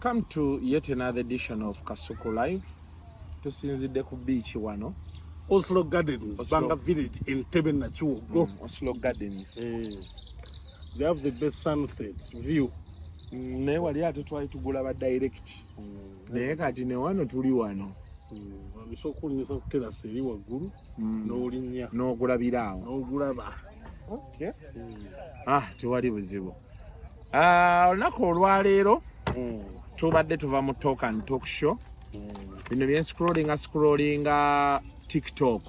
Welcome to yet another edition of Kasuku Live. Tusinzidde ku beach wano. Oslo Gardens, Oslo. Banga Village, Entebbe Nakiwogo. Oslo Gardens. They have the best sunset view. Naye wali ate twali tugula ba direct. Naye kati ne wano tuli wano. Osobola okulinnyisa ku terasi eri waggulu n'olinnya N'ogulabira awo. n'ogulaba. Okay. Ah, tewali buzibu. Ah, olunaku olwaleero tubadde tuva mu talk and talk show. Bino bye scrollinga scrollinga TikTok.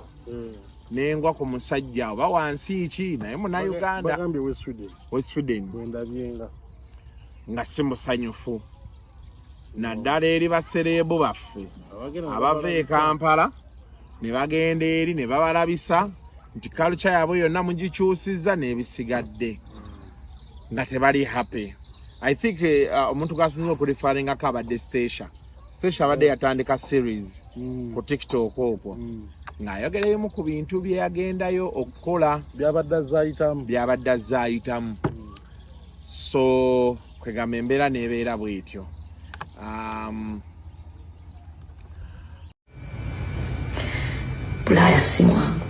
Nengwa ku musajja oba wansi ki naye munnayuganda Bagambye we Sweden we Sweden bwendabyenga. Nga si musanyufu naddala eri ba celeb baffe Abagenda abava e Kampala ne bagenda eri ne babalabisa nti culture yaabwe yonna mugikyusizza n'ebisigadde nga tebali happy. I think omuntu gwasinza okureferringako abadde Stacia. Stacia abadde yatandika series ku TikTok okwo ng'ayogera ebimu ku bintu bye yagendayo okukola byabadde azayitamu. Byabadde azzaayitamu, so kwegamba embeera n'ebeera bwetyo. Bulaaya si mwangu,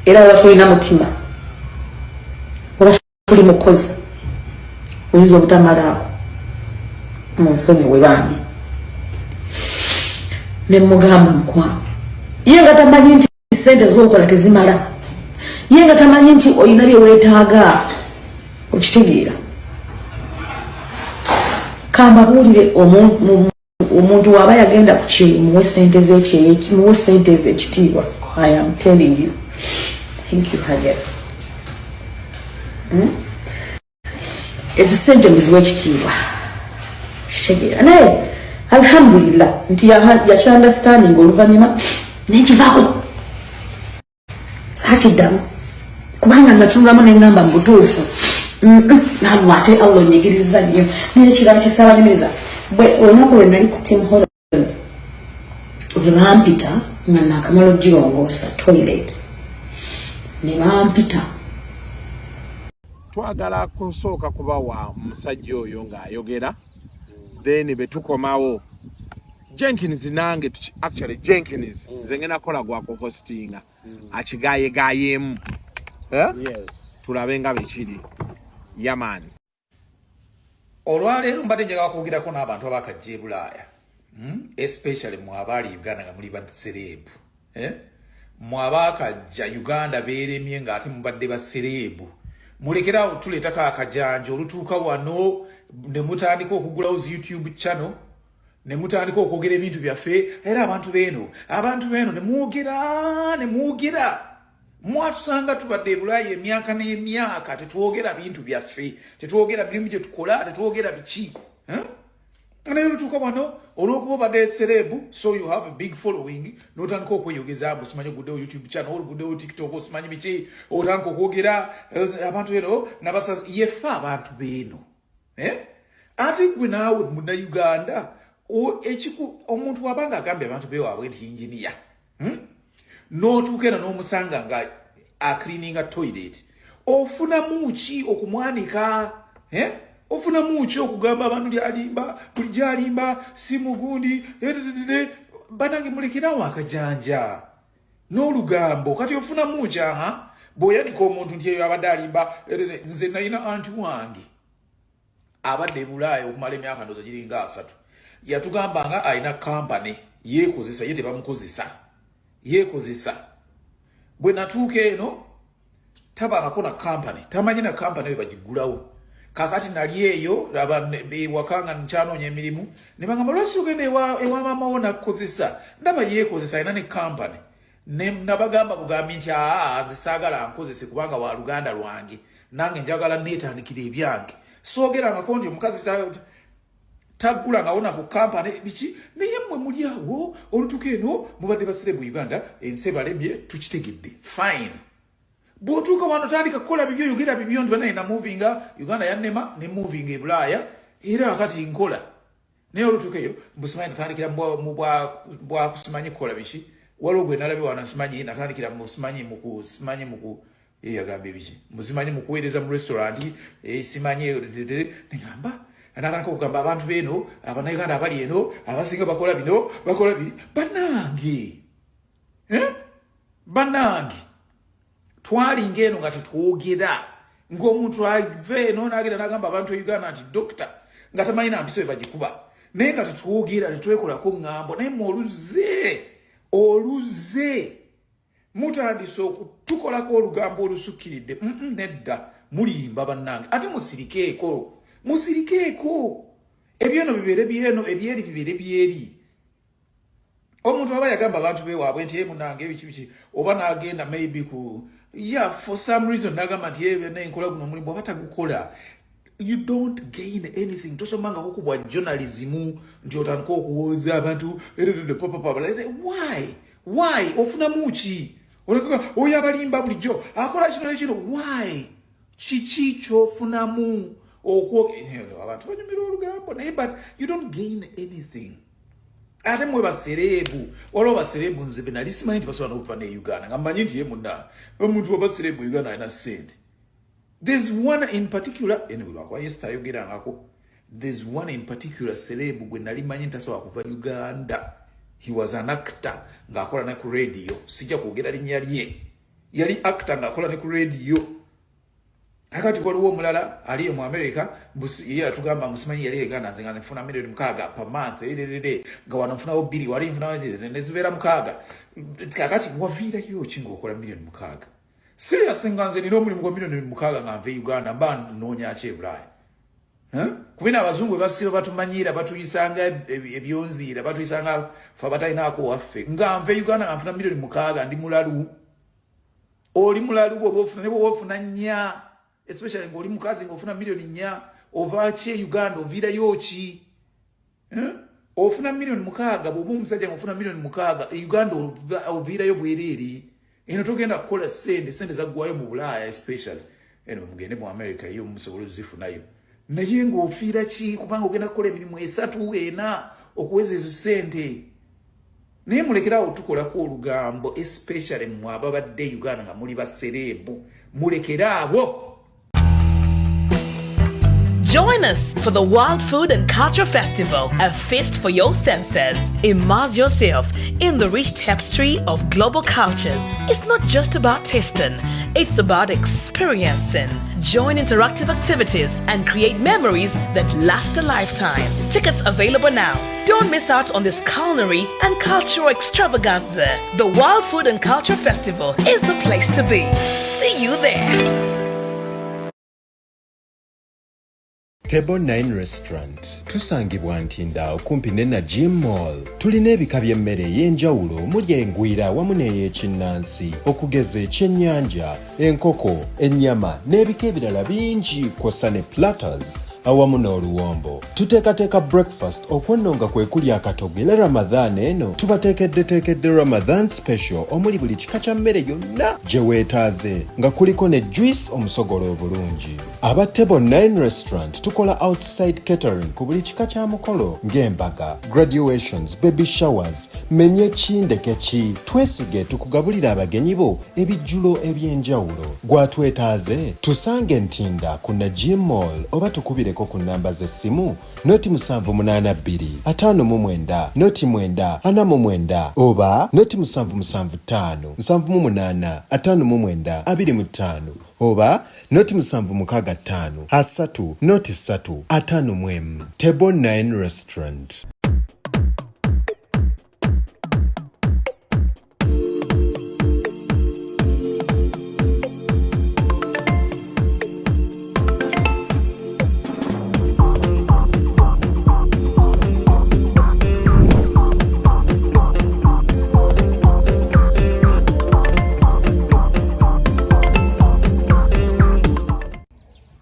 era oba tolina mutima oba tuli mukozi oyinza obutamalaako. Mu nsonyiwe bambi. Ne mugamba, mukwano, ye nga tamanyi nti sente zokola tezimala, ye nga tamanyi nti olina bye weetaaga. Okitegeera? Kambabuulire, omuntu waaba yagenda ku kyeyo, muwe sente z'ekyeyo, muwe sente ez'ekitiibwa. I am telling you. Thank you, Hajat. Ezo sente muziwe ekitiibwa, kitegeera? Naye alhamdulillah nti yakyunderstanding oluvannyuma nenkivaako, saakiddamu, kubanga natunulamu neŋŋamba mu butuufu nalwa ate Allah onyigiriza nnyo. Naye ekirala kisabanyumiriza, bwe olunaku lwe nali ku Tim Hortons, bwe bampita nga nakamala ogirongoosa toilet, ne bampita. Twagala kusooka kubawa musajja oyo ng'ayogera, then be tukomawo Jenkins nange actually Jenkins nze ngenda kukola gwa kuhostinga akigayegayeemu, eh? Yes. Tulabe nga bwekiri yaman. Olwaleero mbadde njagala kwogerako n'abantu abakajja e Bulaaya, Especially mwe abaali Uganda nga muli ba celeb, eh? Mwe abaakajja Uganda beeremye ng'ate mubadde ba celeb, mulekerawo tuleetako akajanja olutuuka wano ne mutandika okugulawo zi YouTube channel ne mutandika okwogera ebintu byaffe. Era abantu beeno ne mwogera ne mwogera. Mwatusanga tubadde e Bulaaya emyaka n'emyaka, tetwogera bintu byaffe, tetwogera mirimu gye tukola, tetwogera biki, eh? Naye olutuuka wano, olw'okuba obadde celeb, so you have a big following, n'otandika okweyogeza mbu simanyi oguddewo YouTube channel, oguddewo TikTok, osimanyi biki, otandika okwogera abantu eno nabasa yefe abantu beeno, eh? Ate gwe naawe Munnayuganda, omuntu wabanga agambye abantu bewaabwe nti engineer, N'otuuka eno n'omusanga nga acleaninga toilet, ofunamu ki okumwanika, eh? Ofunamu ki okugamba abantu lyalimba, buli gyalimba si mugundi? Banange, mulekerawo akajanja n'olugambo. Kati ofunamu ki aha bw'oyanika omuntu nti eyo abadde alimba? Nze nalina anti wange abadde e Bulaaya okumala emyaka ndoza giringa 30. Yatugamba nga alina kampany yeekozesa, ye tebamukozesa, yeekozesa. Bwe natuuka eno tabangako na kampany, tamanyi na kampany eyo bagigulawo. Kakati nali eyo ewaka nga nkyanoonya emirimu, ne bagamba, "Lwaki ogenda ewa maama wo nakukozesa? Ndaba yeekozesa, alina ne kampany." Nabagamba bugambi nti, "Aa, nze saagala nkozese kubanga wa luganda lwange, nange njagala neetandikira ebyange." Soogerangako nti omukazi taggula nga ku kampany biki. Naye mmwe muli awo, olutuka eno mubadde ba celeb Uganda, ensi ebalemye, tukitegedde, fine. Bw'otuuka wano tandika kukola bibyo, yogera bibyo nti, "Banaye, namovinga Uganda yannema, ne movinga e Bulaaya, era akati nkola." Naye olutuuka eyo mbusimanyi natandikira mu bwakusimanyi kukola biki. Waliwo gwe nalabye wano, nsimanyi natandikira musimanyi mukusimanyi muku. Yagambye biki? Muzimanyi mukuweereza mu restaurant, simanyi negamba natandika okugamba abantu beeno, Abannayuganda abali eno abasinga bakola bino, bakola biri. Bannange, eh? Bannange, twalinga eno nga tetwogera, ng'omuntu ava eno nagenda nagamba abantu e Uganda nti dokita, nga tamanyi nampiso bwe bagikuba, naye nga tetwogera, tetwekolako ŋŋambo. Naye mwe oluze mutandise okutukolako olugambo olusukkiridde. Nedda, mulimba bannange. Ate musirikeeko, musirikeeko, ebyeno bibeere byeno, ebyeri bibeere byeri. Omuntu aba yagamba abantu bewaabwe nti munange ebiki biki, oba n'agenda maybe ku, yeah, for some reason n'agamba nti naye nkola guno omulimu, bw'aba tagukola, you don't gain anything. Tosomangako ku bwa journalism nti otandika okuwooza abantu. Why ofunamu ki? Oyo abalimba bulijjo akola kino nekino, why? Kiki kyofunamu? Okwo abantu banyumirwa olugambo, naye but you don't gain anything. Ate mwe ba celeb, waliwo ba celeb nze be nali simanyi nti basobola n'okuva ne Uganda, nga mmanyi nti ye munna omuntu waba celeb Uganda alina ssente. There's one in particular, anyway, lwakuba yesu tayogerangako. There's one in particular celeb gwe nali manyi ntasobola kuva Uganda. He was an actor ng'akola ne ku radio, sijja kwogera linnya lye. Yali actor ng'akola ne ku radio. Akati waliwo omulala aliyo mu America, ye atugamba musimanyi yali Uganda, nze nga nfuna 6 million per month, ererere, nga wano nfunawo 2, wali nfunawo nezibeera 6. Kakati waviirayo ki ng'okola 6 million? Seriously, nga nze nina omulimu gwa 6 million nga nva e Uganda, mba nnoonya ki e Bulaaya? Kubina abazungu basiba batumanyiira, batuyisanga ebyonziira, batuyisanga fe abatalinaako waffe. Nga nva e Uganda nga nfuna 6 million, ndi mulalu? Oli mulalu bwoba ofuna, ne bwoba ofuna 4, especially ng'oli mukazi ng'ofuna 4 million, ova ki e Uganda? Oviirayo ki? Ofuna 6 million, bw'oba omusajja ng'ofuna 6 million e Uganda, oviirayo bwereere. Eno togenda kukola sente, sente zaggwayo mu Bulaaya especially. Eno mugende mu America, yo musobola ozifunayo, naye ng'ofiira ki? Kubanga ogenda kukola emirimu 3, 4 okuweza ezo sente. Naye mulekerawo tukolako olugambo, especially mmwe ababadde Uganda nga muli ba celeb, mulekeraawo. Join us for the World Food and Culture Festival, a feast for your senses. Immerse yourself in the rich tapestry of global cultures. It's not just about tasting, it's about experiencing. Join interactive activities and create memories that last a lifetime. Tickets available now. Don't miss out on this culinary and cultural extravaganza. The World Food and Culture Festival is the place to be. See you there. Table 9 Restaurant tusangibwa Ntinda, okumpi ne Najim Mall. Tulina ebika by'emmere ey'enjawulo omuli engwira wamu n'ey'ekinnansi, okugeza ekyennyanja, enkoko, ennyama n'ebika ebirala bingi, kw'ossa ne platters awamu n'oluwombo. Tuteekateeka breakfast, okwo nno nga kwe kuli akatogo, era Ramadhan eno tubateekeddeteekedde Ramadhan special omuli buli kika kya mmere yonna gye weetaaze, nga kuliko ne juice omusogola obulungi. Aba Table 9 Restaurant tukola outside catering ku buli kika kya mukolo ng'embaga, graduations, baby showers, menye ki ndeke ki, twesige tukugabulira abagenyi bo ebijjulo eby'enjawulo. Gwatwetaaze tusange Ntinda ku Najim Mall, oba tukubireko ku nnamba z'essimu 0 782 59 09 49, oba 0 775 78 59 25, oba 0 765 30 03 51. Table 9 Restaurant.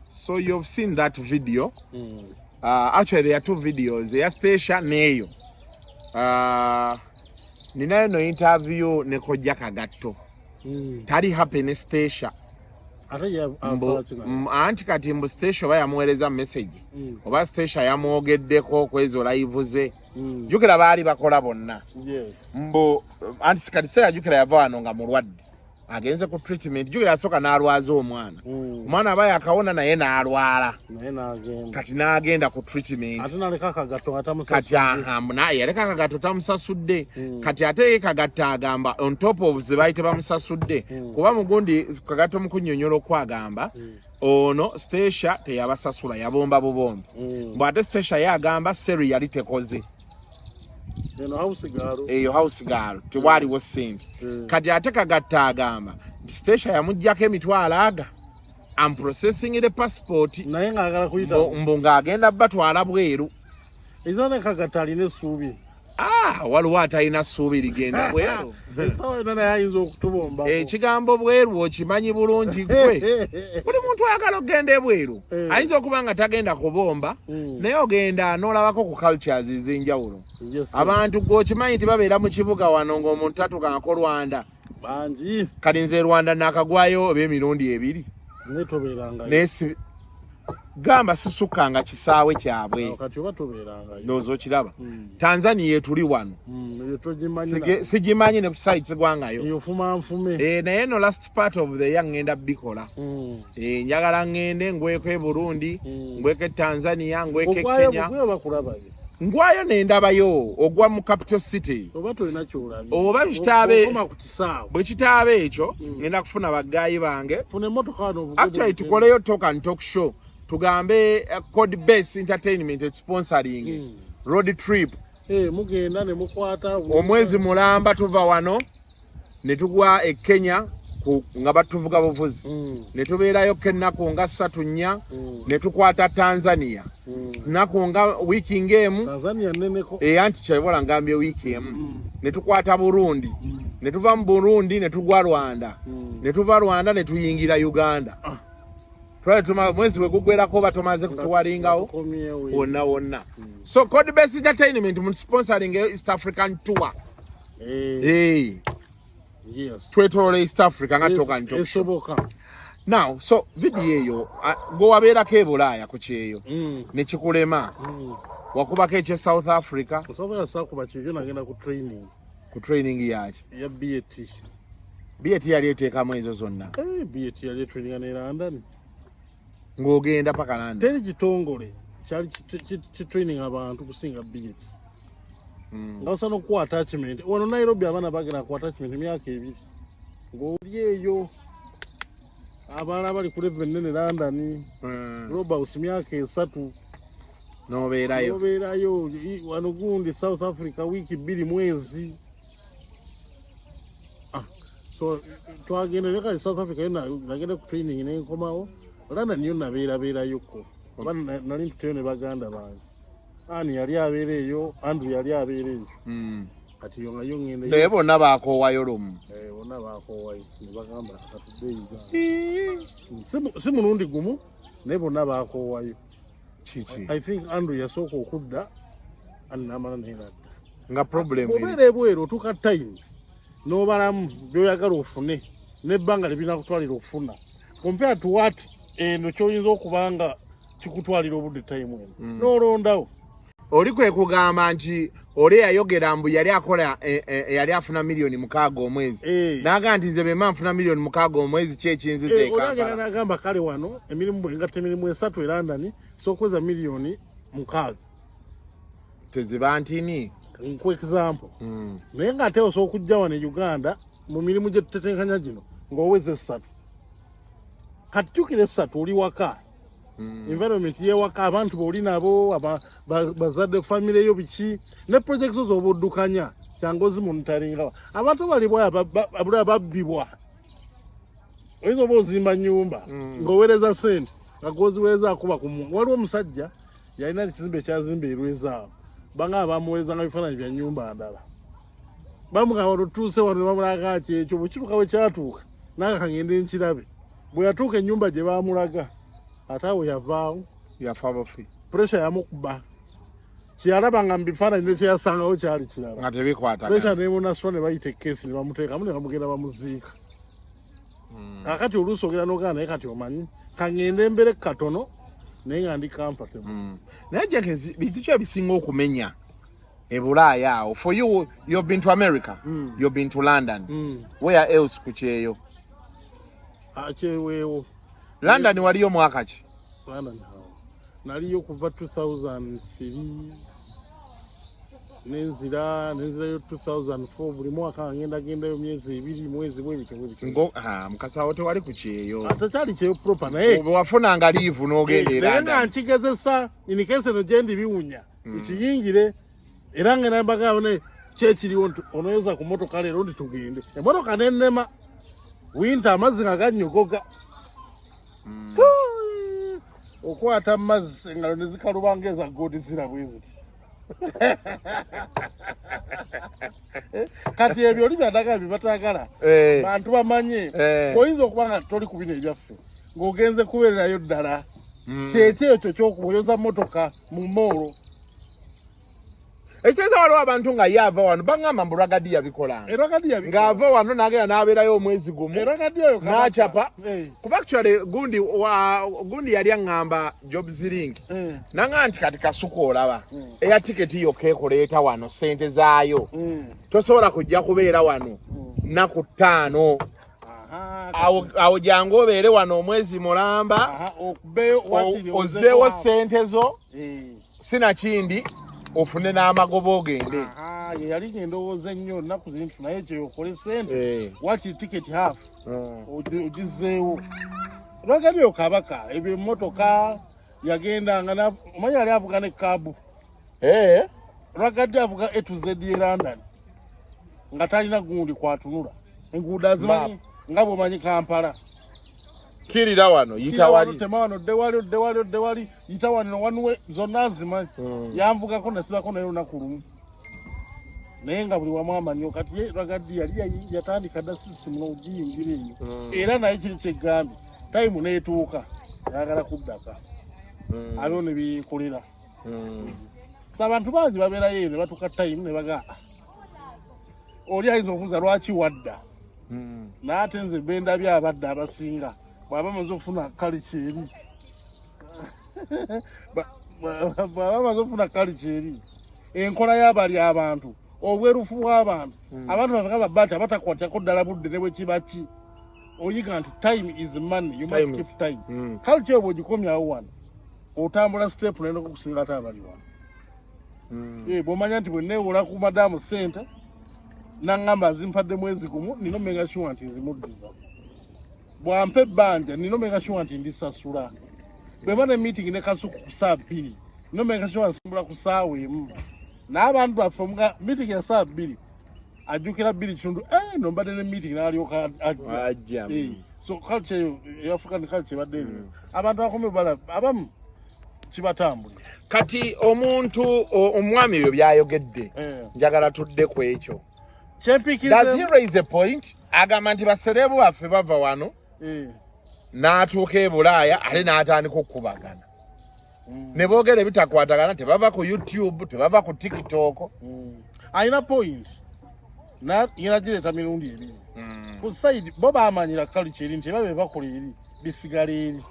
So you've seen that video. Actually, there are two videos. Eya Station n'eyo. Ninayo no interview ne Kojja Kagatto. Tali happy ne Station. Ate ye akola kino? Anti kati mbu Station oba yamuweereza message, oba Station yamwogeddeko kwezo live ze. Jjukira baali bakola bonna. Mbu anti kati seera, jjukira yava wano nga mulwadde. Agenze ku treatment. Jukira yasooka n'alwaza omwana. Omwana aba yakawona naye n'alwala. Naye n'agenda. Kati n'agenda ku treatment. Ate naleka akagatto nga Kati tamusasudde. Aha, naye yaleka akagatto tamusasudde. Kati ate ye Kagatto agamba on top of ze baali tebamusasudde, kuba mugundi Kagatto mu kunnyonnyola okwagamba ono Stacia teyabasasula, yabomba bubombi. Mbw ate Stacia ye agamba seri yali tekoze. Eno house girl. Eyo house girl tewaliwo ssente. Kati ate Kagatto agamba nti Stacia yamugjako emitwalo aga am processing the passport. Naye ng'agala kuyita. Mbu ng'agenda batwala bweru. Ezana Kagatto alina essuubi. Ah, waliwo atalina ssuubi ligenda bweru? Essaawa yonna naye ayinza okutubombako. Ekigambo bweru okimanyi bulungi gwe. Buli muntu ayagala okugenda ebweru Eh. ayinza okuba nga tagenda kubomba, naye ogenda n'olabako ku cultures ez'enjawulo. Yes, sir. Abantu gwe okimanyi nti babeera mu kibuga wano ng'omuntu tatukanko Rwanda. Bangi. Kati nze Rwanda nakagwayo oba emirundi ebiri. Naye tobeerangayo. Naye gamba sisukkanga kisaawe kyabwe. Awo kati oba tobeerangayo. Ndowooza okiraba, Tanzania etuli wano. Eyo togimanyi. Sigimanyi ne kusaayi kigwangayo. Eyo fuma nfume. Eh, naye no last part of the year ngenda bikola. Eh, njagala ngende ngweko e Burundi, ngweko e Tanzania, ngweko e Ogwayo Kenya. bugwe bakulabayo? Ngwayo nendabayo ogwa mu capital city. Oba tolina kyolabye. Oba Okoma ku kisaawe. Bwe kitaaba ekyo, ngenda kufuna bagaayi bange. Funa emmotoka wano ovuge. Actually tukoleyo talk and talk show, tugambe Code Base Entertainment sponsoring road trip. Eh, mugenda ne mukwata. Omwezi mulamba tuva wano ne tugwa e Kenya nga batuvuga buvuzi, ne tubeerayo ennaku nga 3, 4, ne tukwata Tanzania nnaku nga wiiki ng'emu. Tanzania nneneko. Anti kyebola ngambye wiiki emu. Ne tukwata Burundi, ne tuva mu Burundi ne tugwa Rwanda, ne tuva Rwanda ne tuyingira Uganda. Twali mwezi bwe gugwerako oba tomaze kutuwalingawo Tukomyewo. wonna wonna. So Code Base Entertainment mu sponsoring eyo East African tour. Eh, Eh, yes. twetoloola East Africa nga talk and talk show. Esoboka. Now so video eyo gwe wabeerako e Bulaaya ku kyeyo ne kikulema, wakubako ekye South Africa? South Africa saakuba kyeyo, nagenda ku training. Ku training yaki? Ya BAT. BAT yali eteekamu ezo zonna? Eh, BAT yali etraininga ne London. Ng'ogenda paka London? Teri kitongole kyali kitraining abantu kusinga BAT. Nga basobola n'okuwa attachment. Wano Nairobi abaana bagenda ku attachment emyaka 2 ng'oli eyo, abalala bali ku level ennene London. Global House myaka 3. N'obeerayo. Obeerayo. Wano gundi South Africa wiiki 2, mwezi. Ah, so twagenda naye kale South Africa yo nagenda ku training nenkomawo. London yo nabeerabeerayoko oba nali ntuteyo ne baganda bange. Ani yali abeera eyo? Andrew yali abeera eyo. Kati yo nga yo ngenda. Naye bonna bakoowayo lumu? Eh, bonna bakoowayo ne bagamba katudde Uganda. Si mulundi gumu, naye bonna bakoowayo. Kiki? I think Andrew yasooka okudda, ani n'amala naye nadda. Nga problem Bw'obeera ebweru otuuka time n'obalamu by'oyagala ofune n'ebbanga lyebinakutwalira okufuna compare to what eno ky'oyinza okuba nga kikutwalira obudde time eno, n'olondawo. Oli kwe kugamba nti oli eyayogera mbu yali akola yali afuna miliyoni 6 omwezi, n'agamba nti nze bwemba nfuna miliyoni 6 omwezi, ki ekinziza Oli agenda e Kampala? n'agamba kale wano emirimu bwengatta emirimu esatu e London sokweza miliyoni 6. Teziba ntini. Nku example, naye ng'ate osobola okujja wano e Uganda mu mirimu gye tutetenkanya gino ng'oweza esatu. Kati jjukira esatu oli waka, environment yewaka, abantu b'oli nabo, bazadde, famire yo, biki ne project zo z'oba oddukanya kyangu ozimonitoringa. Abantu bali bwaya babbibwa. Oyinza oba ozimba nyumba ng'oweereza sente nga gwoziweereza akuba ku waliwo omusajja yalina ekizimbe ekyazimba erwezaawo, banga bamuweerezanga bifaananyi bya nyumba ndala, bamugamba wano tuuse wano, ne bamulaga kyekyo. Bwe kituuka bwe kyatuuka naga kangende nkirabe. Bwe yatuuka ennyumba gye baamulaga, ate awo yavaawo. Yafa bufi. Pressure yamukuba, kyeyalabanga mu bifaananyi nekyeyasangawo kyali kirala. Nga tebikwatagana. Pressure nemunasula, ne bayita ekkeesi ne bamuteekamu ne bamugenda bamuziika. Kakati oluusi ogenda n'ogamba naye kati omanyi kaŋŋende embere katono naye nga ndi comfortable. Naye Jenkins, bintu ki ebisinga okumenya E Bulaaya awo, for you, you've been to America, you've been to London, where else ku kyeyo? Akyeweewo. London waliyo mwaka ki? London awo naliyo kuva 2003 nenzirayo 2004. Buli mwaka ngenda gendayo myezi 2, mwezi bwebityo bwebityo. Ngo ah, mukasawo tewali ku kyeyo. Tekyali kyeyo proper, naye bwe wafunanga leave n'ogenda e naye nga London. Nkigezesa in case eno gyendi biwunya nkiyingire, era ngenda mbagamba ne kyekiriwo nti onoyoza ku motoka leero nti tugende, emotoka nenema winter, amazzi nga ganyogoga. Tuuyi! Okwata amazzi engalo ne zikaluba ng'eza Godzilla bwe ziti. Kati ebyo oli byandagala bye batagala bantu bamanye. Oyinza okuba nga toli ku bino ebyaffe ng'ogenze kubeererayo ddala, kyekyo ekyo kyokuboyoza motoka mu mall. Ekitegeeza waliwo abantu nga ye ava wano, baŋŋamba mbu Ragadi yabikolanga. Eragadi yabi Ng'ava wano n'agenda n'abeerayo omwezi gumu Eragadi oyo kabaka. N'acapa. Kuba actually gundi wa gundi yali aŋŋamba Jobs Link, naŋŋamba nti kati Kasuku olaba eya tiketi yokka ekuleeta wano sente zaayo, tosobola kujja kubeera wano nnaku 5. Awo jangu obeere wano omwezi mulamba, okubeyo wakiri ozzeewo sente zo, sinakindi ofune n'amagoba ogende. Aha, ye yali endowooza ennyo ennaku ziri nti naye kyeyokole sente wakiri ticket half ogizeewo. Ragadi oyo kabaka, ebyo emmotoka yagendanga omanyi yali avuga ne cab. Ragadi avuga A to Z ye London nga talina gundi kwatunula, enguudo azimanyi nga bwomanyi Kampala. Kirira wano, yita Kira wano, wali. Tema wano, dde wali, odde wali, odde wali, yita wano wanuwe, zonna azimanyi. Yanvugako nasibako naye olunaku lumu, naye nga buli wamu amanyi. Kati ye Ragadi yali yatandika dda system n'ogiyingira eyo, era naye kiri kyegambye time n'etuuka ayagala kuddaka, aliwo ne byekolera. So abantu bangi babeerayo eyo ne batuuka time ne baga, "Ah, oli ayinza okubuuza lwaki wadda?" Naye ate nze bendabye abadde abasinga bw'aba amaze okufuna kalica eri, bw'aba amaze okufuna kalica eri, enkola y'abali abantu, obwerufu bw'abantu, abantu baffe babba nti abatakwatako ddala budde ne bwe kiba ki, oyiga nti time is money, you must Time keep time. Culture eyo bw'ogikomyawo wano, otambula step nene okusinga ate abali wano. Bw'omanya nti bwe neewola ku madamu sente naŋŋamba zimpadde mwezi gumu, nina omenga sure nti nzimuddiza. Bwampa ebbanja, nina omenga sure nti ndisasula. Bwemba ne meeting ne Kasuku ku saa 2, nina omenga sure nsimbula ku saawa 1. N'abantu baffe omuga meeting ya saa 2, ajjukira 2:15, eh, no mbadde ne meeting, n'alyoka ajja. Ajja. So culture eyo eya African culture ebadde eri abantu akome bala abamu kibatambulira. Kati omuntu omwami ebyo byayogedde, njagala tudde ku ekyo. Kyempiikiriza. Does he raise a point? Agamba nti ba celeb baffe bava wano n'atuuka e Bulaaya ate n'atandika okukubagana ne boogera ebitakwatagana, tebava ku YouTube, tebava ku TikTok. Alina point, ngenda gireeta mirundi ebiri. Ku side bo bamanyira culture eri nti eba be bakola eri bisigala eri,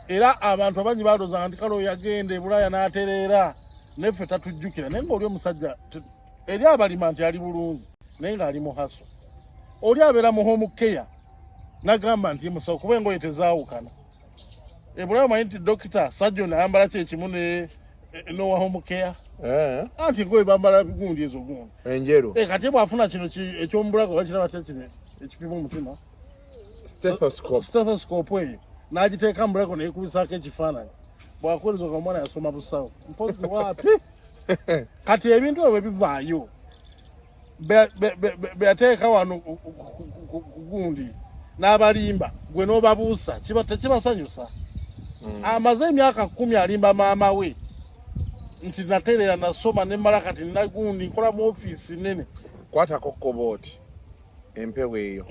era abantu abangi balowooza nti kale oyo yagenda e Bulaaya n'atereera neffe tatujjukira, naye ng'oli omusajja eri abalima nti ali bulungi, naye ng'ali mu hustle. Oli abeera mu home care nagamba nti ye musawo, kuba engoye tezaawukana. Ebulaaya omanyi nti dokita surgeon ayambala kyekimu ne nowa home care, anti engoye bambala gundi ezo gundi enjeru. Kati bwafuna kino ekyomubulago bakiraba batya kino ekipima omutima? Stethoscope. Stethoscope eyo n'agiteeka mu bulago neyekubisaako ekifaananyi, bwakuweereza nga omwana yasoma busawo mpozi waapi. Kati ebintu ebyo bwe bivaayo beyateeka wano ku gundi n'abalimba gwe n'obabuusa, kiba tekibasanyusa. Amaze emyaka 10 alimba maama we nti natereera, nasoma nemmala, kati nina gundi, nkola mu ofiisi nene. Kwatako kobooti empewo eyo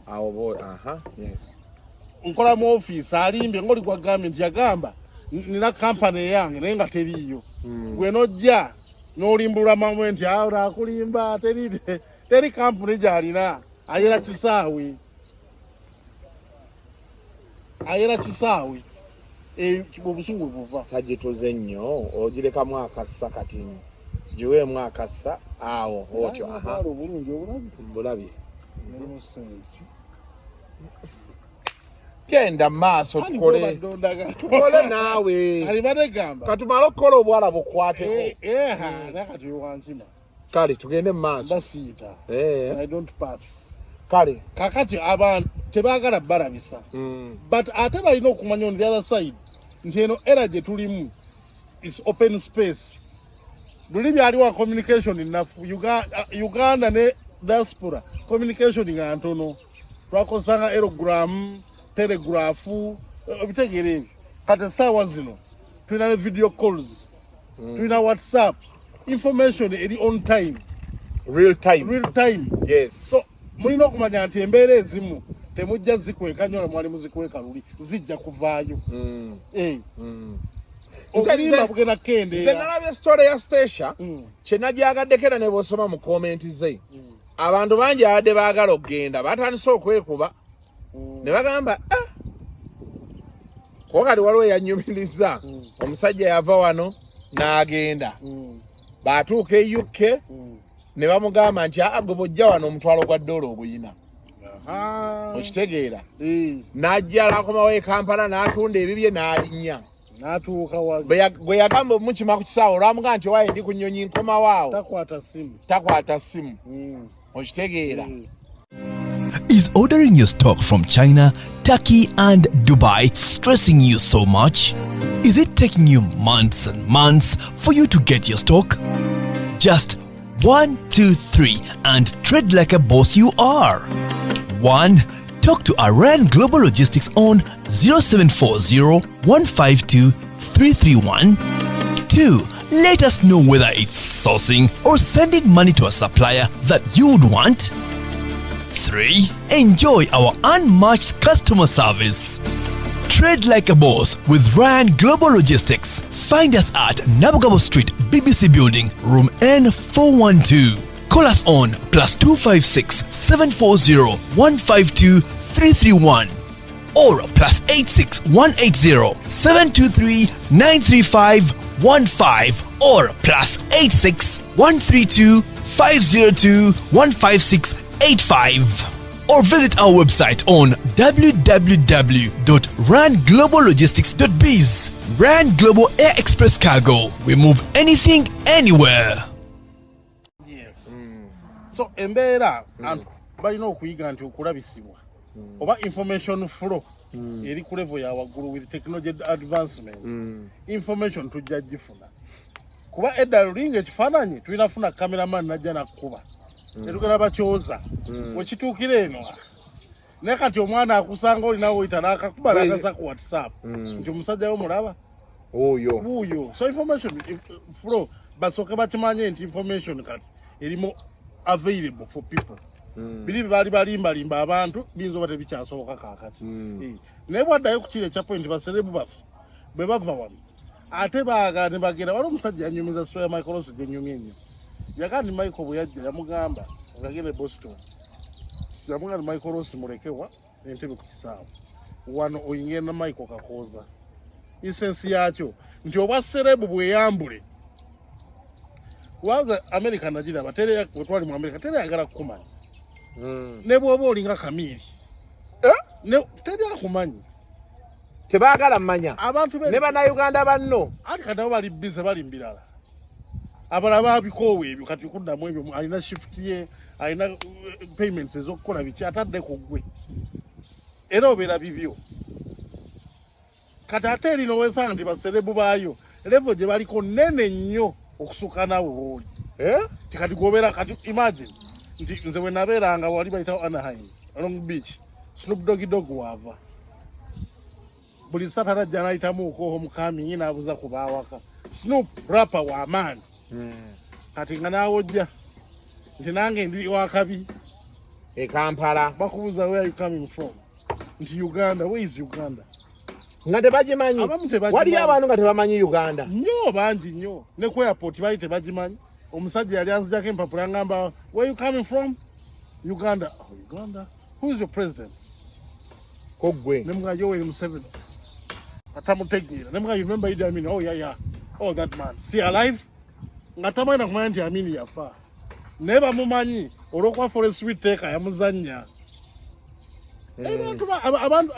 awo bo, aha, yes. Nkola mu ofiisi, alimbye ngaoli gwagambye nti yagamba nina kampani eyange, naye nga teriiyo. Gwe nojja n'olimbulula maama we nti awo nakulimba, teri kampuni gyalina, ayera kisaawe, ayera kisaawe. Obusungu bwe buva. Tagituze nnyo, ogirekamu akassa kati. Giweemu akassa awo otyo. Aha. Obulungi obulabye. Bulabye. Mulimu sente. Genda maaso tukole. Tukole naawe. Alibanegamba. Katumale okukola obwala bukwateko. Eh, eh, nakati wankima. Kale tugende mu maaso. Basiita. Eh. I don't pass. Kale. Kakati abantu tebaagala balabisa. But ate balina okumanya on the other side nti eno era gye tulimu is open space. Luli byaliwo communication nafu Uganda ne diaspora communication nga ntono. Twakozesanga aerogram, telegraph, ebitegeera ebyo. Kati essaawa zino tulina ne video calls, tulina WhatsApp, information eri on time. Real time. Real time. Yes. So mulina okumanya nti embeera ezimu temujja zikweka nnyo nga mwali muzikweka luli, zijja kuvaayo. Eh. Obulimba bugenda Nze kukendeera. nalabye story ya Stacia, kye nagyagaddeko era ne bw'osoma mu comment ze, abantu bangi abadde baagala okugenda batandise okwekuba ne bagamba, "Ah." Kuba kati waliwo eyanyumiriza omusajja yava wano n'agenda, batuuka e UK ne bamugamba nti, "Aa, gwe bw'ojja wano omutwalo gwa ddoola oguyina." Okitegeera? N'ajja n'akomawo e Kampala n'atunda ebibye n'alinnya. N'atuuka wa? Gwe yagamba omukima ku kisaawe olwamugamba nti, "Owaaye, ndi ku nnyonyi, nkomawo awo." Takwata simu. Takwata simu. Okitegeera? Is ordering your stock from China, Turkey, and Dubai stressing you so much? Is it taking you months and months for you to get your stock? Just 1, 2, 3, and trade like a boss you are. 1. Talk to Aran Global Logistics on 0740 152 331. 2. Let us know whether it's sourcing or sending money to a supplier that you would want. 3. Enjoy our unmatched customer service. Trade like a boss with Ryan Global Logistics. Find us at Nabugabo Street, BBC Building, Room N412. Call us on +256 740 152 331 or +86 180 723 935 15 or +86 132 502 156 85 or visit our website on www.rangloballogistics.biz. Rand Global Air Express Cargo. We move anything, anywhere. Yes. So embeera balina okuyiga nti okulabisibwa oba information flow eri ku level ya waggulu. With technology advancement, information tujja gifuna, kuba edda lulinga ekifaananyi tulina funa cameraman najja nakkuba netugenda bakyoza wekituukira eno. Ah. Naye kati omwana akusanga olina woyita n'akakuba n'akasa ku WhatsApp nti omusajja we mulaba. Oyo. Wuuyo. So information flow basooke bakimanye nti information kati erimu available for people. Biri bye baali balimbalimba abantu biyinza oba tebikyasoboka kaakati. Eh, naye bwaddayo ku kiri ekya point, ba celeb baffe bwe bava wano ate baagala ne bagenda. Waliwo omusajja yanyumiza story ya Michael Ross gyenyumye ennyo. Yagaa nti Michael bwe yajja yamugamba ngagenda e Boston, yamugamba nti, "Michael Ross mulekewa entebe ku kisaawe wano, oyingire na Michael Kakooza." Essence yakyo nti obwa celeb bweyambule, kubanga America nagiraba tere wetwali mu America tere ayagala kukumanya ne bwoba olinga kamiiri. Eh? Ne teri akumanyi. Tebaagala mmanya. Abantu ne bannayuganda banno. Ati kati nabo bali busy, bali mu birala, abalala babikoowa ebyo. Kati kuddamu ebyo, alina shift ye, alina payments ez'okukola biki, atadde ku ggwe era obeera bibyo. Kati ate erino wesanga nti ba celeb baayo level gye baliko nene nnyo okusukka naawe wooli. Eh? Ti kati gobeera, kati imagine nti nze bwe nabeeranga wali bayitawo Anaheim, Long Beach, Snoop Doggy Dogg waava buli Saturday ajja n'ayitamu oko homecoming n'abuza ku baawaka. Snoop rapper w'amaanyi. Kati nga naawe ojja nti nange ndi wakabi. E Kampala. Bakubuuza, "Where are you coming from?" Nti, "Uganda." "Where is Uganda?" Nga tebagimanyi. Abamu tebagimanyi. Waliyo abantu nga tebamanyi Uganda. Nnyo, bangi nnyo. Ne ku airport baali tebagimanyi. Omusajja yali anzijako empapula ngamba, "Where you coming from?" "Uganda." "Oh, Uganda, who is your president?" Ko ggwe? Nemugamba, "Yoweri Museveni." Atamutegeera. Nemugamba, "You remember Idi Amin?" "Oh yeah." "Oh, that man still alive?" Nga tamanyi nakumanya nti Amini yafa, naye bamumanyi olwokuba Forest Whitaker yamuzannya.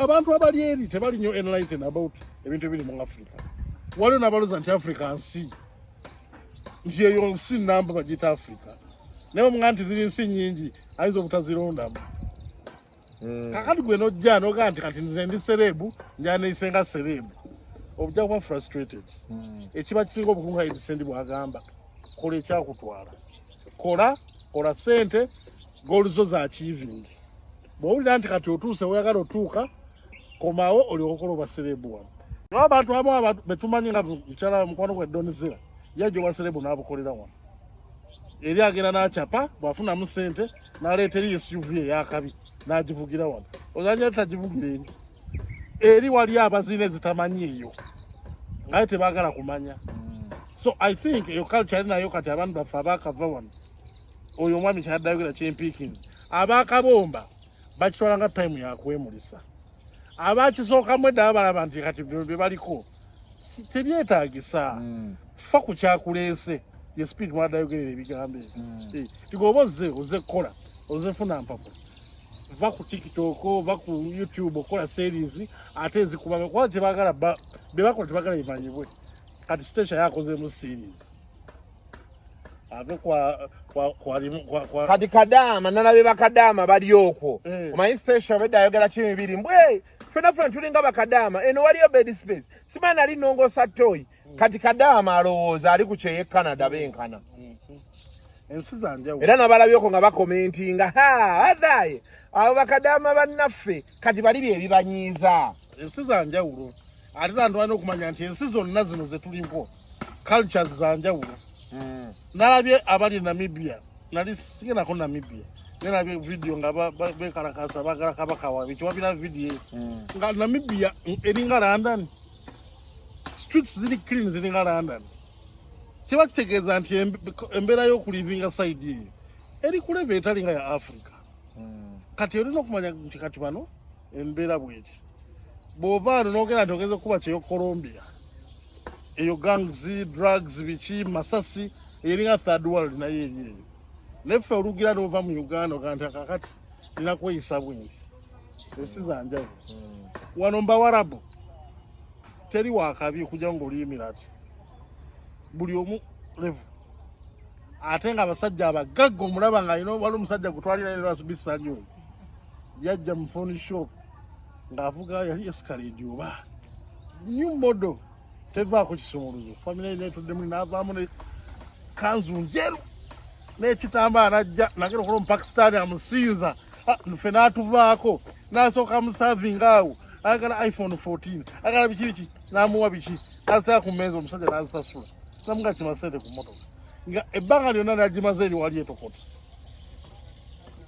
Abantu abali eri tebali nnyo enlighten about ebintu ebiri mu Africa. Waliwo n'abalooza nti Africa nsi, nti eyo nsi namba bagiyita Africa, naye bamugaa nti ziri nsi nyingi, ayinza obutazirondamu. Kakati gwe nojja nogaa nti kati nze ndi celeb, njaniise nga celeb, ojja kuba frustrated. Ekiba kisinga obukunga edisendi bwagamba, kola ekyakutwala, kola, kola sente, goals zo za achieving. Bwowulira nti kati otuuse weyagala otuuka, komawo olyoka okola obwa celeb wano. Naye abantu abamu betumanyi nga mukyala mukwano gwe Donzera yajja obwa celeb n'abukolera wano. Eri agenda n'akyapa, bw'afunamu sente n'aleeta eri SUV eyakabi n'agivugira wano. Ozanya tagivugira eri, eri wali abazina ezitamanyi eyo ngaye tebaagala kumanya. So I think eyo culture ali nayo. Kati abantu baffe abakava wano, oyo omwami kyadde ayogera kyempiikinzi, abakabomba bakitwala nga time yakwemulisa. Abakisookamu edda balaba nti kati bino bye baliko tebyetaagisa. Fa ku kyakuleese, ye spirit mwadde ayogerera ebigambo ebyo. Tigoba ozze, ozze kukola, ozze funa mpapula, va ku TikTok, va ku YouTube, okola series ate ezikuba, kuba tebagala byebakola tebagala bimanyibwe. Kati Station yakozemu series ave kwa Kati kadaama nalabye bakadaama bali okwo. Omanyi Station obedde ayogera kimu bibiri mbwe fena fena tulinga bakadaama, eno waliyo bed space, simanyi nali nongosa toyi. Kati kadaama alowooza ali ku kyeyo e Canada benkana. Ensi zanjawulo. Era nabalabyoko nga bakomentinga, ha adaye abo bakadaama bannaffe kati bali bye bibanyiiza. Ensi zanjawulo, ate bantu balina okumanya nti ensi zonna zino zetuliko cultures zanjawulo. Nalabye abali e Namibia, nali sigendako Namibia, nalabye video nga bekalakasa bagala kabaka waabwe. Kiwabira video eyo nga Namibia eringa London, streets ziri clean, ziringa London. Kiba kitegeeza nti embeera y'okulivinga side eyo eri ku level etali nga ya Africa. Kati olina okumanya nti kati bano embeera bweti. Bw'ova wano n'ogenda nti ogenza okuba kyeyo Colombia, eyo gangs, drugs, biki, masasi, eringa third world naye eri eyo. Neffe olugira n'ova mu Uganda ogaa nti akakati nina kweyisa bwenti. Ensi zanjawulo. Wano mbawarabu teri wakabi okujja nga oli Emirati, buli omu level, ate nga abasajja abagagga omulaba nga alina. Wali omusajja gutwalira erasbisanyi, oyo yajja mu phone shop ng'avuga yali Escalade oba new model, tevaako kisumuluzo, famire yina etudde muli, n'avaamu ne kanzu njeru n'ekitambaala, najja nagenda okuloba Omupakisitaani amusinza. Ah, nfe n'atuvaako n'asooka amusavinga awo, ayagala iPhone 14, ayagala biki biki, n'amuwa biki, n'aseka ku mmeeza, omusajja n'azisasula, namuga kima sente ku motoka nga ebbanga lyonna nagimaze eri wali etokota.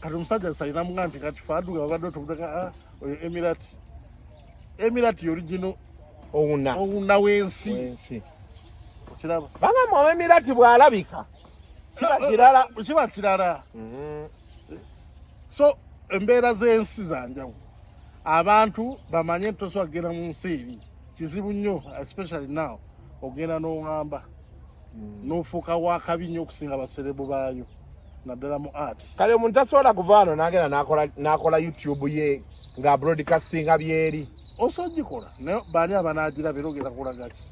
Kati omusajja sayina muga nti kati faduga babadde otubudeka. Ah, oyo Emirati, Emirati original owuna owuna w'ensi. Wensi. Okiraba? Bagamba owemirati bw'alabika kiba kirala. Kiba kirala. So embeera z'ensi zanjawulo, abantu bamanye nti tosobola kugenda mu nsi eri kizibu nnyo, especially now ogenda n'oŋŋamba n'ofuuka wakabi nnyo okusinga ba celeb baayo, naddala mu art. Kale omuntu tasobola kuva wano n'agenda n'akola YouTube ye nga broadcastinga byeri? Osobola ogikola, naye baani abanagiraba era ogenda kulaga ki?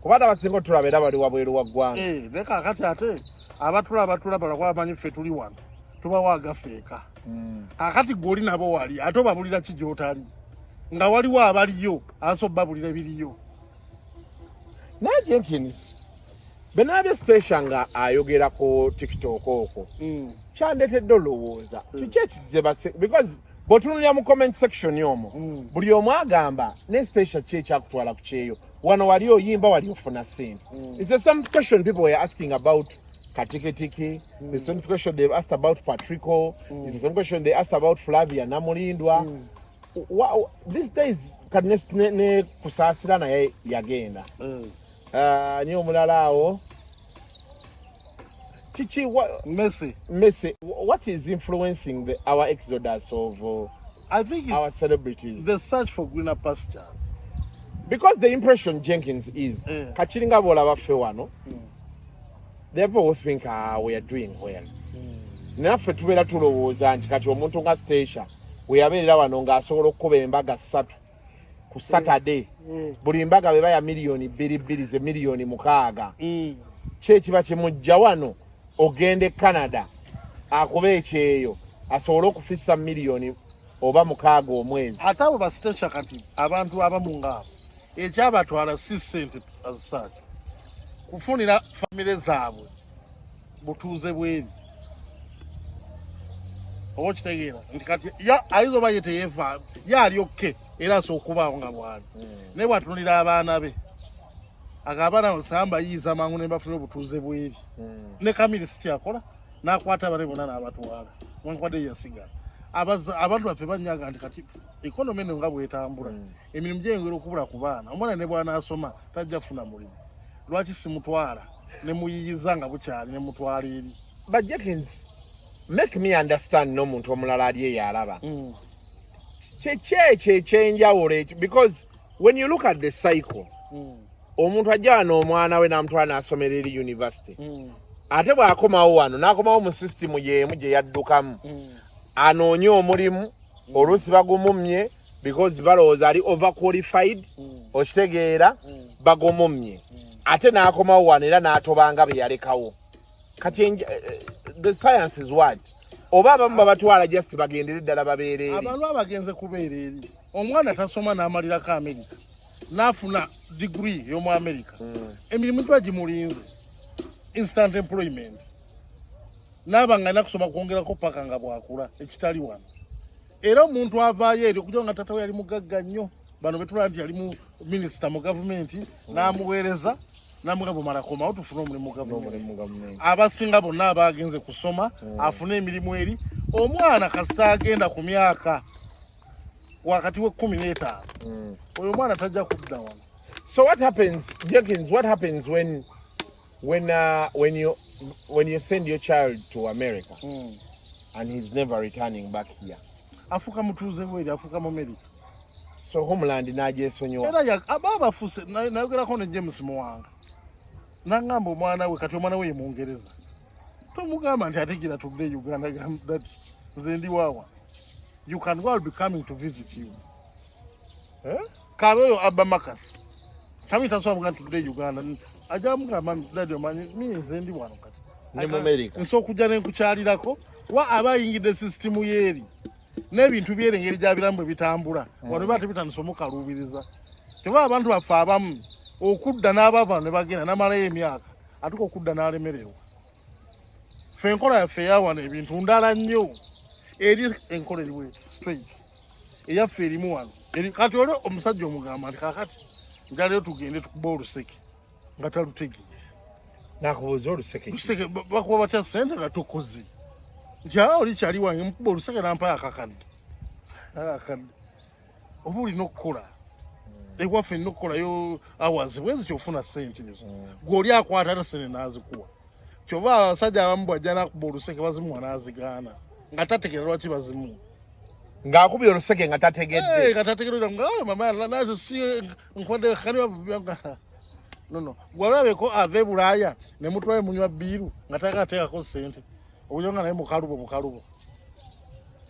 Kuba abasinga otulaba era bali wabweru wa ggwanga. Eh, naye kakati ate abatula balakuba bamanyi ffe tuli wano, tubawo agaffe eka. Kakati gwe oli nabo wali, ate obabulira ki gy'otali nga waliwo abaliyo aso babulira ebiriyo? Naye Jenkins, benabye Station nga ayogera ku TikTok okwo, kyandeetedde olowooza kiki ekijje base, because bw'otunulira mu comment section omwo, buli omu agamba ne Station ki ekyakutwala ku kyeyo wano, wali oyimba, wali ofuna ssente. It's the same question people were asking about Katikitiki, the same question they've asked about Patrico, it's the same question they asked about Flavia Namulindwa. These days kati ne Kusaasira naye yagenda. Ni omulala awo kiki Messi. Messi, what is influencing our exodus of I think it's our celebrities? The search for greener pastures. Because the impression, Jenkins, is kakiringa bwolaba ffe wano. There are people who think we are doing well. Naffe tubeera tulowooza nti kati omuntu nga Stacia we yabeerera wano ng'asobola okukuba embaga ssatu ku Saturday, buli mbaga bweba ya 2 miliyoni ze miliyoni 6, ki ekiba kimujja wano ogenda e Canada akuba ekyeyo asobole okufissa miliyoni oba 6 omwezi? Ate abo ba Stacia, kati abantu abamu ngaabo ekyabatwala si ssente as such, kufunira famire zaabwe butuuze bweri. Oba okitegeera nti kati ayinza oba ye teyefa, ye ali okay, era asobola okubaawo nga bwali, naye bwatunulira abaana be, aga abaana samba yiiza mangu ne bafunira obutuuze bweri. Ne Kamiri si kyakola, n'akwata abane bonna n'abatwala, wankwadde yasigala. Abantu baffe banyaga nti kati economy eno nga bwetambula, emirimu gyeyongera okubula ku baana. Omwana ne bw'anaasoma tajja kufuna mulimu. Lwaki simutwala ne muyiyiza nga bukyali ne mutwala eri? But Jenkins, make me understand, n'omuntu omulala ali eyo alaba, kyeki ekyo ekyenjawulo ekyo? Because when you look at the cycle, omuntu ajja wano omwana we n'amutwala n'asomera eri university, ate bw'akomawo wano n'akomawo mu sisitimu y'emu gye yaddukamu, anoonye omulimu, oluusi bagumumye because balowooza ali overqualified, okitegeera, bagumumye, ate n'akomawo wano era n'atobanga be yalekawo. Kati the science is what? Oba abamu babatwala just bagendere ddala babeere eri? Abantu abagenze kubeera eri, omwana tasoma n'amalirako Amerika n'afuna degree y'omu Amerika, emirimu giba gimulinze, instant employment, naaba nga alina kusoma kwongerako paka nga bwakula, ekitali wano. Era omuntu avaayo eri okugira nga tata we yali mugagga nnyo, bano betulaba nti yali mu minisita mu gavumenti, n'amuweereza n'amugamba, "Bwomala komawo tufune omulimu mu gavumenti." N'omulimu mu gavumenti. Abasinga bonna abagenze kusoma afune emirimu eri, omwana kasita agenda ku myaka wakati w'e 15, oyo omwana tajja kudda wano. So what happens, Jenkins? What happens when you send your child to America and he's never returning back here? Afuuka mutuuze bweri, afuuka mu Amerika. So homeland n'agyesonyiwa. Era aba bafuse. Nayogerako ne James Muwanga, naŋŋamba omwana we, kati omwana we ye Mungereza, tomugamba nti ate gira tudde e Uganda. Gamba that nze ndi waawa, you can go, I'll be coming to visit you. Eh? Kabe oyo Abba Makas tami tasobola muga nti tudde e Uganda, ajja mugamba, "Daddy, omanyi mi nze ndi wano kati." Ndi mu America. Nsobola okujja nenkukyalirako wa aba ayingidde sisitimu yeeri n'ebintu byeri, engeri gyabiramu bwe bitambula wano biba tebitandisa omukaluubiriza. Kyova abantu baffe abamu okudda n'abava ne bagenda namalayo emyaka, atuka okudda n'alemererwa. Ffe enkola yaffe eyawano ebintu ndala nnyo eri enkola eriwo straight eyaffe erimu wano. Kati oli omusajja omugamba nti kakati njaleyo tugende tukuba oluseke, nga talutegeera. Nakubuuza oluseke ki? Luseke bakuba batya sente nga tokoze? Nti aa, oli kyali wange mukuba oluseke nampayo akakadde, akakadde oba olina okukola ewaffe, nina okukolayo hours bwezi kyofuna sente ezo. Gwe oli akwata ate sente n'azikuwa. Kyova abasajja abamu bwajja nakuba oluseke bazimuwa n'azigaana nga tategeera lwaki bazimuwa. Ng'akubye oluseke nga tategedde. Nga tategeera nga, "Oh, mama nazo si nkwadde kani." No, gwalabeko ava e Bulaaya ne mutwale munywa biiru nga tayagala teekako sente, obuyo nga naye mukalubo bukalubo,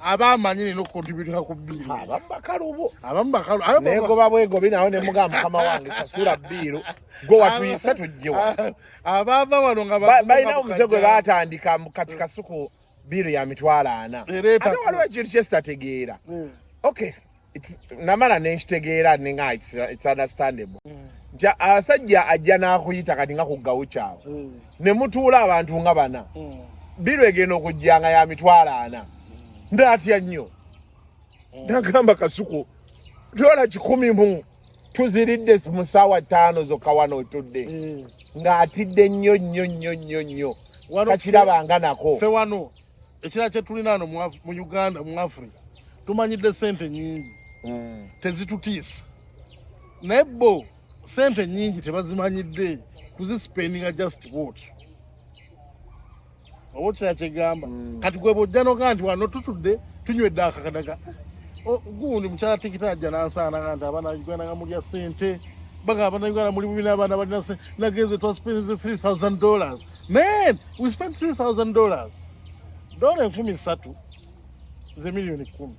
aba amanyi nina okucontributinga ku biiru. Abamu bakalubo. Abamu bakalubo. Negoba bwegobi nawe nemugamba, "Mukama wange, sasula biiru, gwe watuyise tujjewa." Abaava wano nga Balina omuze gwe batandika kati Kasuku biiru ya 40,000. Ereeta Ate waliwo ekintu kyesitategeera. Okay, namala nenkitegeera nenga it's understandable nti abasajja ajja n'akuyita kati nga ku gawuki awo ne mutuula abantu nga bana, biiru egenda okujja nga ya 40,000. Ndaatya nnyo, nagamba, "Kasuku, dola 100 mu tuziridde mu ssaawa 5 zokka wano otudde." Ng'atidde nnyo nnyo nnyo nnyo nnyo. Wano Takirabanga nako. Ffe wano ekirala kyetulina wano mu Uganda, mu Africa, tumanyidde sente nyingi tezitutiisa, naye bo sente nyingi tebazimanyidde kuzisipendinga just bwotyo. Oba okirala kyegamba, kati gwe bwojja nogaa nti wano tutudde tunywedde akakadaga, gundi mukyala tikita ajja nansaana nti abaana Uganda nga mulya sente, bagamba abaana Uganda muli bubi n'abaana balina sente, nagenze twasipendinze $3000. Man, we spent $3,000. $3,000 ze 10,000,000.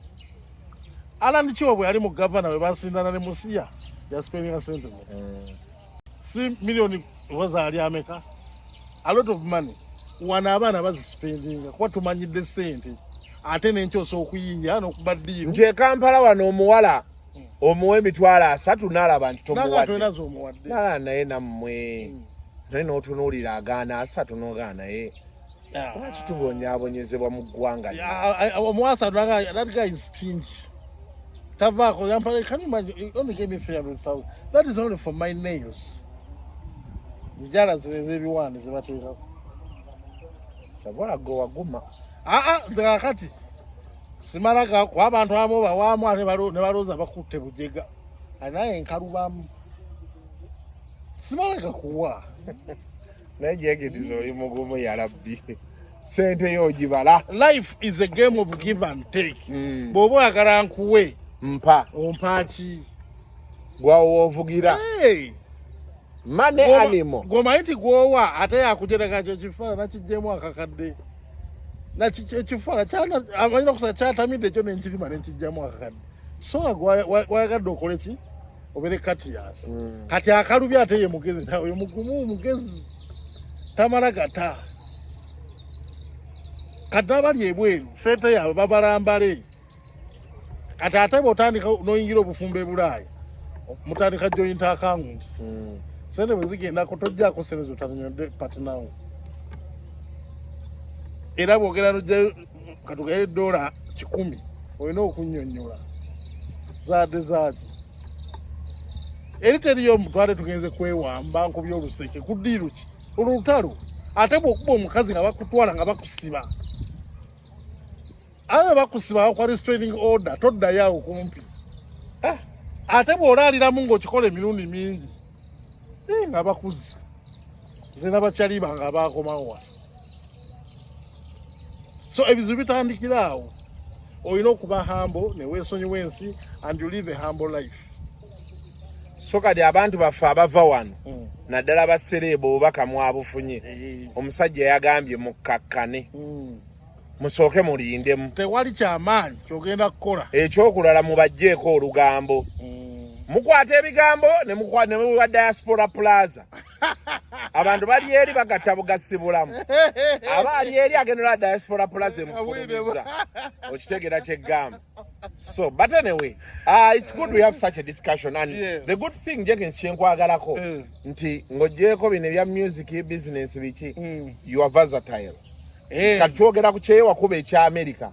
Alan Kiwa bwe yali mu gavana, bwe basindana ne Musiya, yaspendinga sente mu si miliyoni oba zaali ameka, a lot of money. Wano abaana bazispendinga kuba tumanyidde sente, ate nenkyosa okuyiiya n'okuba ddiiru. Nti e Kampala wano omuwala omuwa 30,000 n'alaba nti nanga tomuwadde. Tolina z'omuwadde. Nala naye nammwe naye n'otunuulira agaana 30 n'ogaana, naye lwaki tubonyaabonyezebwa mu ggwanga lino? Omuwasa naga, that guy is stingy, tavaako yampala. Can you imagine, he only gave me 300,000. That is only for my nails, njala zino ez'ebiwaani zebateekako. Kyava gwe waguma. Aa, nze kakati simala kuba abantu abamu bawaamu ate ne balowooza bakutte bujega, naye nkalubamu, simala gakuwa. Naye Jenkins, oli mugumu yalabbi, sente yo ogibala. Life is a game of give and take. Bw'oba oyagala nkuwe, mpa. Ompaaki? Gwawo woovugira. Hey! Mane animo. Gwomanyi nti gwowa ate yakujerega kyo kifaana nakijjemu akakadde. Ekifaana amanyi okusa kyatamidde ekyo nenkirima nenkijjamu akakadde, so nga gwayagadde okole ki, obere katiyasi. Kati akalubi ate ye mugezi, nawe mugumu mugezi, tamala gata. Kati n'abali ebweru sente yaabwe babalambale. Kati ate bw'otandika n'oyingira obufumbo e Bulaaya, mutandika joint account. Sente bwe zigendako tojjaako sente zotanyodde partner wo. Era bwogera nojjayo katugaye $100, olina okunnyonnyola zaadde zaaki. Eri teriyo mutwale tugenze kwewamba nkubi oluseke ku ddiiru ki olwo lutalo. Ate bw'okuba omukazi nga bakutwala nga bakusiba, abe bakusiba bakuwa restraining order, toddayo awo kumpi. Ah, ate bw'olaaliramu ng'okikola emirundi mingi, nga bakuzi. Nze nabakyali bange abakomawo wano, so ebizibu bitandikira awo. Olina okuba humble neweesonyiwa ensi and you live a humble life. So kati abantu baffe abava wano, naddala ba celeb, obubaka mwabufunye. Omusajja yagambye mukkakkane, musooke mulindemu. Tewali kyamaanyi kyogenda kukola. Ekyokulala, mubajjeeko olugambo. Mukwata ebigambo ne muwa Diaspora Plaza. Abantu bali eri bagatta bugasi bulamu, aba ali eri agenda Diaspora Plaza emufulumiza. Okitegeera kyeggamba? So but anyway, it's good we have such a discussion and the good thing, Jenkins, kyenkwagalako nti ng'ogyeko bino ebya music, business, biki, you are versatile. Kati twogera ku kyewakuba ekya America,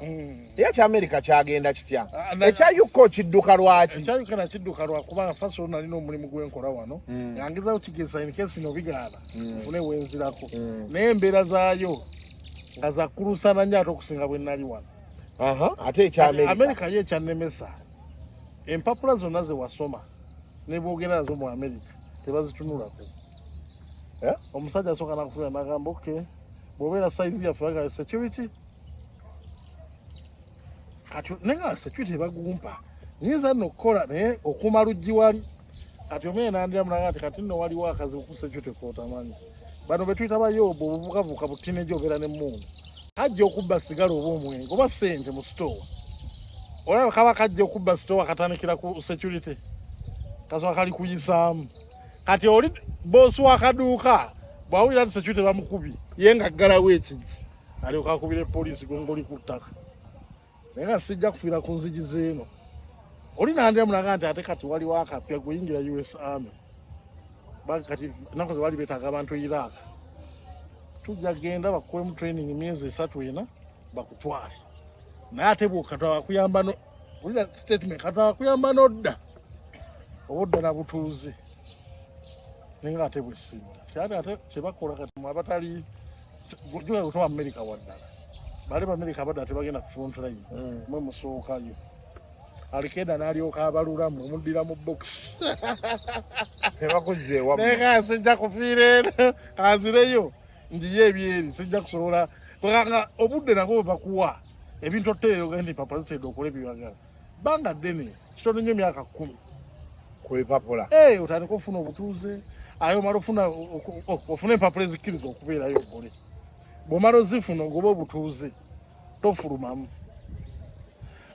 era ekya America kyagenda kitya? Ah, Ekya UK kidduka lwaki? Ekya UK nakidduka lwakubanga first of all nalina omulimu gwenkola wano, nga ngezaho kigeza in case no bigaana nfune wenzirako, naye embeera zaayo nga zakulusana nnyo ate okusinga bwe nali wano. Aha, ate ekya America? Amerika yo ekyannemesa, empapula zonna ze wasoma ne boogera nazo mu Amerika tebazitunulako. Eh? Omusajja asooka nakufuna nagamba, ok, bw'obeera size yaffe bagala security. Kati naye nga security bagumpa, nyinza nno okukola naye okuuma luggi wali. Kati omene nandira mulaga nti kati nno waliwo akazibu ku security kotamanyi. Bano betuyita bayoobo, obuvukavuka butinejo, obeera nemmundu, kajja okubba sigala oba omwenge oba sente mu store. Olaba kaba kajja okubba store, katandikira ku security, kasoka kali kuyisaamu. Kati oli boosi wakaduuka bwawulira nti security bamukubye, ye nga ggalawo ekigi, alyoka akubira poliisi, gwe ngoli ku ttaka. Naye nga sijja kufiira ku nzigi zeeno. Oli nandira mulaga nti ate kati waliwo akapya guyingira US Army. Kati ennaku ze bali beetaaga abantu e Iraq, tujja genda bakuwemu training emyezi 3 4 bakutwale. Naye ate bwokatwala bakuyamba no olina statement, katwala bakuyamba nodda oba odda na butuuze. Naye nga ate bwesidda kyate ate kyebakola kati mwe abatali juga kutoba Amerika waddala, bali Amerika badda tebagenda ku front line, mwe musookayo. Alikenda n'alyoka abalulamu omuddira mu box. Tebakuzza ewammwe. Naye nga sijja kufiira eno, kanzireyo njiye ebyeri, sijja kusobola kubanga obudde nabwo bwe bakuwa ebintu oteeyo ogenda empapula zisedde okole byeyagala bbanga ddene, kitono nnyo, myaka 10. Ku bipapula. Eh, otandika okufuna obutuuze. Aye omala ofuna ofuna empapula ezikkiriza okubeerayo okole. Bw'omala ozifuna ogoba obutuuze tofulumamu.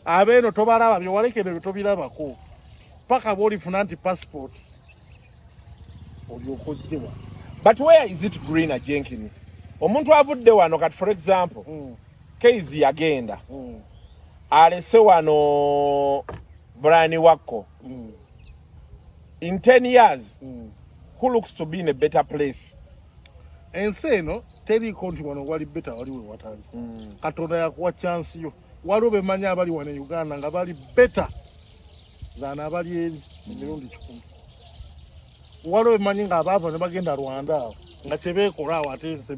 Abeeno tobalaba byewalekera ebyo tobirabako paka bwolifuna nti passport olyoka ojje wano. But where is it greener, Jenkins? Omuntu avudde wano kati, for example, Keizi yagenda, alese wano Brian Wakko. In 10 years, who looks to be in a better place? Ensi eno teriiko nti wano wali better, wali we watali. Katonda yakuwa chance yo. Waliwo bemanyi abali wano e Uganda nga bali better than abali eri emirundi 1,000. Waliwo bemanyi nga abaava ne bagenda Rwanda awo nga kyebeekola awo ate ensi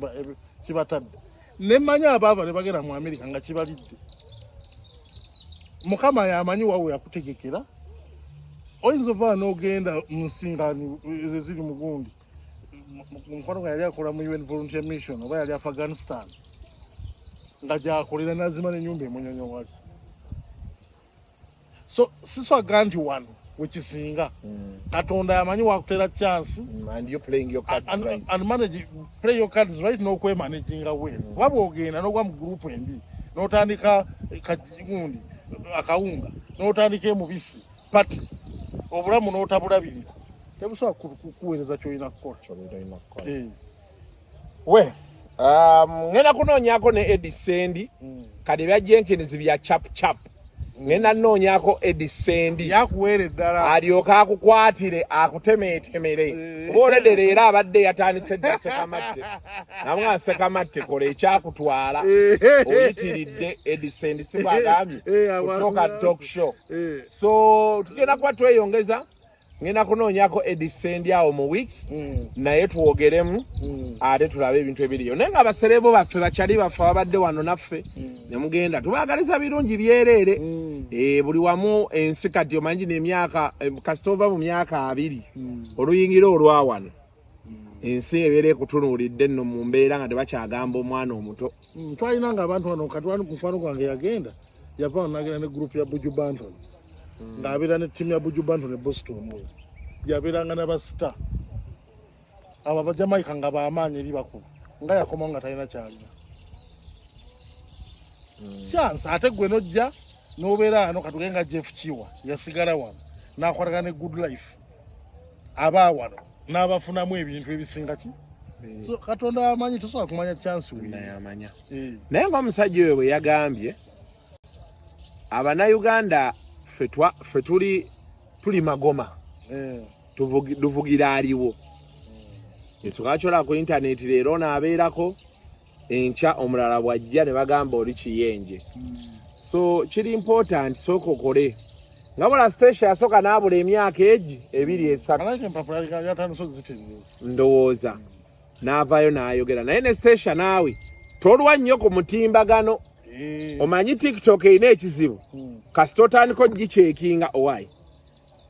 kibatadde. Nemmanyi abaava ne bagenda mu Amerika nga kibalidde. Mukama yamanyi wawe yakutegekera. Oyinza ova n'ogenda mu nsi nga eziri mu gundi. Mukwano gwange yali akola mu UN Volunteer Mission oba yali Afghanistan nga gyakolera nazima n'ennyumba emunyonyo wali. So siswaga nti wano wekisinga. Katonda yamanyi wakutera chance. And you playing your cards and, right. And manage, play your cards right n'okwemanaginga well. Kuba bw'ogenda n'ogwa mu group embi n'otandika kagundi akawunga n'otandika emubisi party, obulamu n'otabulabirira, tebusobola kukuweereza ky'olina kukola. We ngenda kunoonyaako ne Eddie Sendi. Kati ebya Jenkins bya chap chap, ngenda nnoonyaako Eddie Sendi. Yakuweera eddala. Alyoke akukwatire akutemeetemere, kuba olwedde leero abadde yatandise dda Sekamatte namuga, "Sekamatte, kola ekyakutwala, oyitiridde." Eddie Sendi si bwagambye kutoka talk show. So tugenda kuba tweyongeza, ngenda kunoonyako Eddie Sendi awo mu week, naye twogeremu ate tulabe ebintu ebiriyo. Naye nga abaserebo baffe, bakyali baffe ababadde wano naffe ne mugenda, tubaagaliza birungi byereere. Buli wamu ensi kati omanyi n'emyaka, kasita ova mu myaka 20 oluyingira olwa wano, ensi ebeera ekutunuulidde nno mu mbeera nga tebakyagamba omwana omuto. Twalina nga abantu wano kati wano mukwano gwange yagenda, yava wano nagenda ne group ya Buju Banton, ng'abeera ne ttiimu ya Buju Banton e Boston. Oyo yabeeranga n'abasita abo Abajamaika nga bamaanyi eri bakulu, nga yakomawo nga talina kyalina chance. Ate gwe nojja n'obeera wano, katugende nga Jeff Kiwa yasigala wano n'akwatagana ne Good Life aba wano n'abafunamu ebintu ebisinga ki. So Katonda amanyi, tosobola kumanya chance we. Naye amanya. Eh. Naye ng'omusajja oyo bwe yagambye, Abannayuganda ffe tuli magoma. Tuvugira aliwo ensonga kyola ku intaneti leero onaabeerako, enkya omulala bw'ajja ne bagamba oli kiyenje. So kiri important sooka okole nga bula station yasooka n'abula emyaka egi 2, 3. Alake empapula yatandise ozitereeza. Ndowooza n'avaayo n'ayogera naye ne station naawe tolwa nnyo ku mutimbagano. Omanyi TikTok erina ekizibu, kasita otandika ogicheckinga, owaayi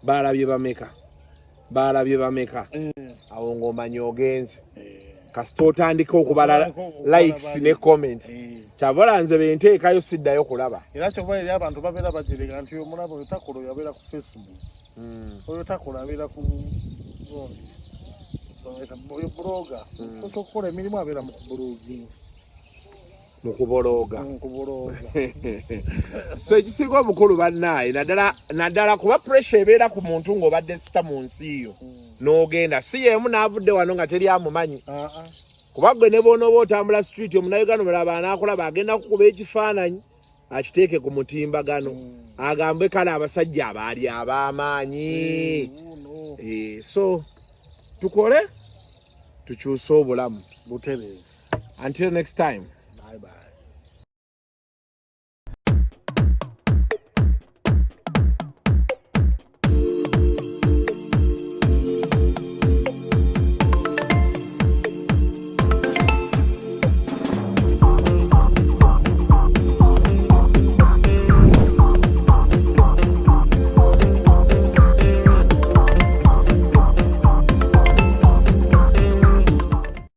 baalabye bameka, baalabye bameka, awo ng'omanya ogenze. Kasita otandika okubala Okubala likes ne comments, kyava ola nze benteekayo siddayo kulaba. Era kyova eri abantu babeera bajerega nti omulaba oyo takola, oyo abeera ku Facebook, oyo takola, abeera ku gundi, oyo blogger. So kyokukola emirimu abeera mu kublogging. Mu kubolooga. Mu kublogga. So ekisinga obukulu bannaaye, naddala kuba pressure ebeera ku muntu ng'obadde sita mu nsi yo n'ogenda, si yeemu n'avudde wano nga teri amumanyi. Ah, ah. Kuba gwe ne bw'onooba otambula street, Omunnayuganda omulaba anaakulaba agenda kukuba ekifaananyi akiteeke ku mutimbagano, agambe kale abasajja abaali ab'amaanyi. Wuuno. So tukole tukyuse obulamu. Butereevu. Until next time. Bye bye.